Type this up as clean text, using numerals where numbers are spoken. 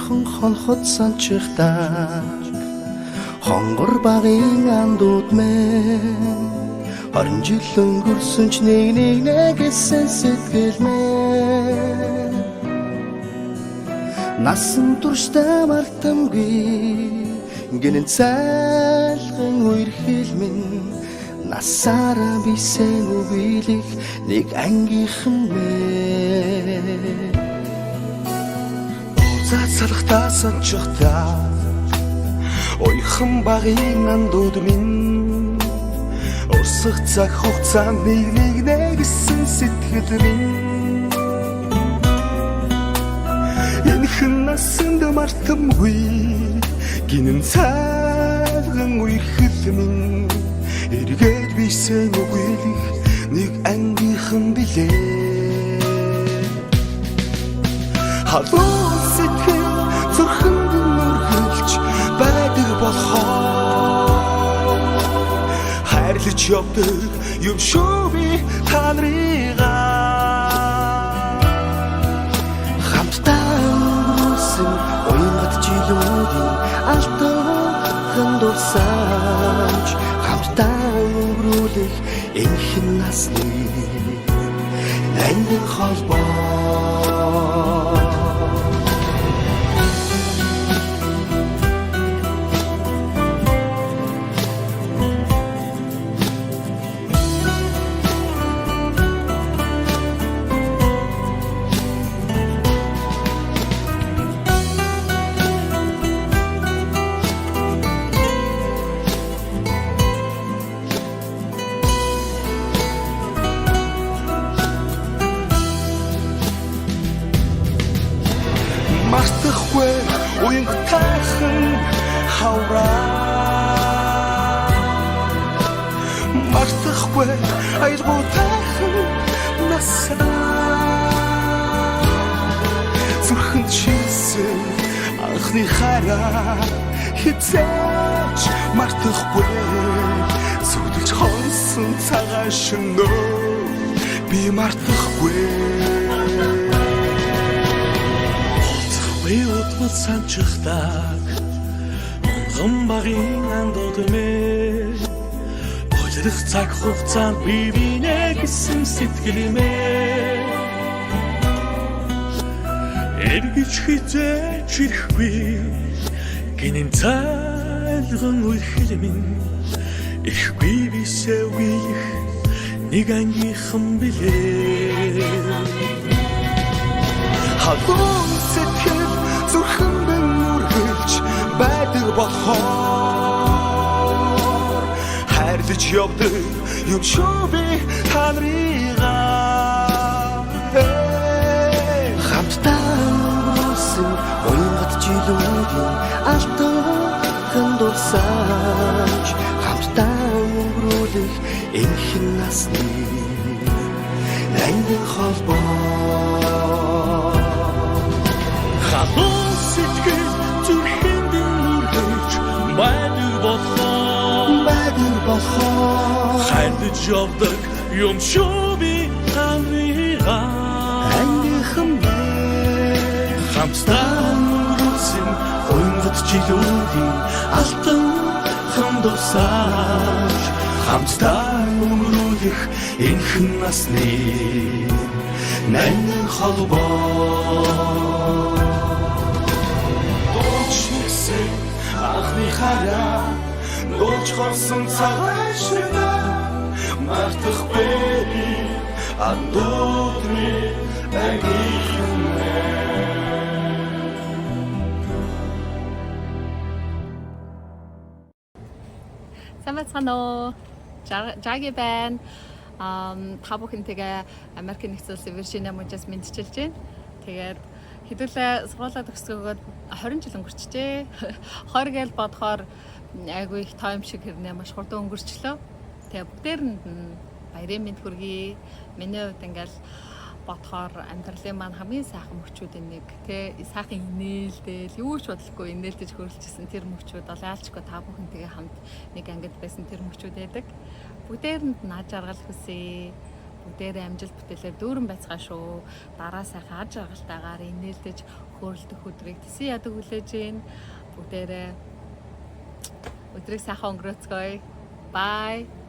ойрхон хонхот санчихдаг. Хонгор багын андууд мэн 20 жил өнгөрсөн ч нэг нэг нэгсэн сэтгэл мэн. Насан туршдаа мартамгүй гинэн цайлган үерхэл минь, насаараа бисэн үгүйлэх нэг ангийнхан мэн. Уулзаад салхтаа санчихтаа, уяхан багын андууд минь, урсах цаг хугацаа нэг нэг нэгсэн сэтгэл минь. Энхэн насанд мартамгүй гинэн цайлган үерхэл минь, эргээд бисэн үгүйлэх нэг ангийнхан билээ. Халуун сэтгэл зүрхэнд нүргэлж байдаг болохоор хайрлаж явдаг юм шүү би та нарыгаа. Хамтдаа өнгөрүүлсэн уянгат жилүүдийн алтан дурсамж, хамтдаа өнгөрүүлэх энхэн насны нандин холбоо. Мартахгүй уянгатайхан хавраа, мартахгүй аялгуутайхан насаа. Зүрхэнд шилсэн анхны хайраа хэзээ ч мартахгүй, зүудэлж хонсон цагаан шөнөө би мартахгүй. Би удмал санчихдаг онгон багын андууд мэ, болрох цаг хугацаанд би бинэ гэсэн сэтгэл мэ эргэж хэзээ ч ирэхгүй. Гинэн цайлган үерхэл минь ирэхгүй бисээ үгийлэх нэг ангийнхан билээ. Халуун сэтгэл зүрхэнд үргэлж байдаг болохоор хайрлаж явдаг юм шүү би та нарыгаа. Хамтдаа өнгөрүүлсэн уянгат жилүүдийн алтан дурсамж, хамтдаа өнгөрүүлэх энхэн насны нандин холбоо. Халуун сэтгэл зүрхэнд үргэлж байдаг болохоор байдаг болохоор хайрлаж явдаг юм шүү би та нарыгаа. Ангийнхан мэн. Хамтдаа өнгөрүүлсэн уянгат жилүүдийн алтан дурсамж, хамтдаа өнгөрүүлэх энхэн насны нандин холбоо. Дууч нэгсэн анхны хараа, нууж хорсон цагаан шөнөө мартахгүй би андууд минь, ангийнхан мэн. Сайн байцгаана уу? Жаги байна. Та бүхэнтэйгээ Америкийн нэгдсэн улсын Виржиниа мужаас мэндчилж байна. Тэгээд хэдүүлээ сургуулаа төгсгөөд 20 жил өнгөрчжээ. 20 гээл бодохоор айгүй их тоо юм шиг хэрнээ маш хурдан өнгөрчлөө. Тэгээ бүгдээрэнд нь баярын мэнд хүргэе. Миний хувьд ингээл бодохоор амьдралын маань хамгийн сайхан мөчүүдийн нэг, тэ, сайхан инээлдэл, юу ч бодлохгүй инээлдэж хөрөлжсэн тэр мөчүүд бол яалчгүй та бүхэнтэйгээ хамт нэг ангид байсан тэр мөчүүд байдаг. Бүгдээрэнд нь аз жаргал хүсье. Бүгдээрээ амжилт бүтээлээр дүүрэн байцгаа шүү. Дараа сайхан аж аргалтайгаар инээлдэж хөөрөлдөх өдрийг тэсэн ядаг хүлээж байна. Бүгдээрээ өдрийг сайхан өнгөрөөцгөөе. Bye.